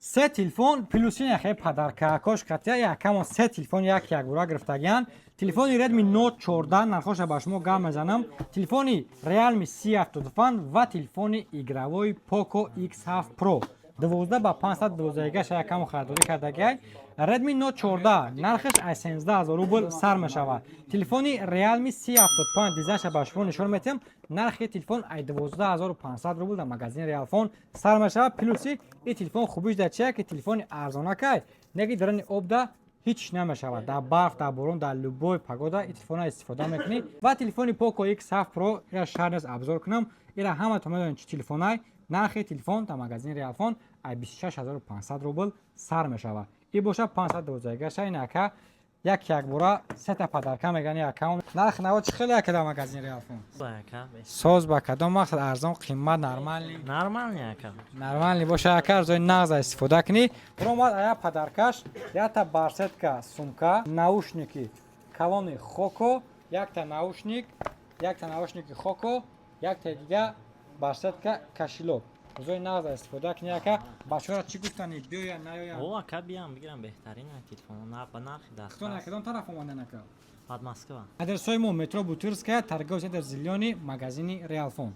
Се телефон плюс ин подаркакош қатия якамон, се телефон як якбора гирифтагиян. Телефони Redmi Note 14, нархоша ба шумо гап мезанам, телефони Realme C75 ва телефони игровой Poco X7 Pro 12 ба 512 якамон харидорӣ кардагиай. Redmi Note 14 нархаш аз 17 000 рубл сар мешавад. Телефони Realme C75, дизайнша ба шумо нишон метиҳам, нархи телефон ай 12 500 рубл дар магазини Realfon сар мешавад. Плюси ин телефон хубиш дар чия, ки телефони арзонакай, неги дарани обда ҳеч намешавад, дар барф, дар борон, дар любой погода ин телефонро истифода мекунӣ. Ва телефони Poco X7 Pro, ира шарт нест обзор кунам, ира ҳаматон медонед, чӣ телефонай. Нархи телефон дар магазини Realfon ай 26 500 рубл сар мешавад. И боша 512 гаша. Ин ака як якбора сета подарка мегани акаун. Нархи наво чӣ хеле, ака, дар магазини Realfon? Ака. Соз ба кадом мақсад? Арзон, қимат, нормальный? Нормальный, ака. Нормальный боша, ака, арзои нағза истифода кунӣ. Ромад ая подаркаш: якта барсетка сумка, наушники калони Хоко, якта наушник, якта наушники Хоко, якта дига барсетка, кошелёк. Рӯзои нағза истифода кунӣ, ака. Бачаҳоро чӣ гуфтанӣ, биёян, наёян? О, ака, биям, бигирам, беҳтарин телефон ба нархи Худон дастрас. Кадом тараф омадан, ака? Под Москва. Адресҳои мо: метро Бутырская, торговый центр Зелёный, магазини Реалфон.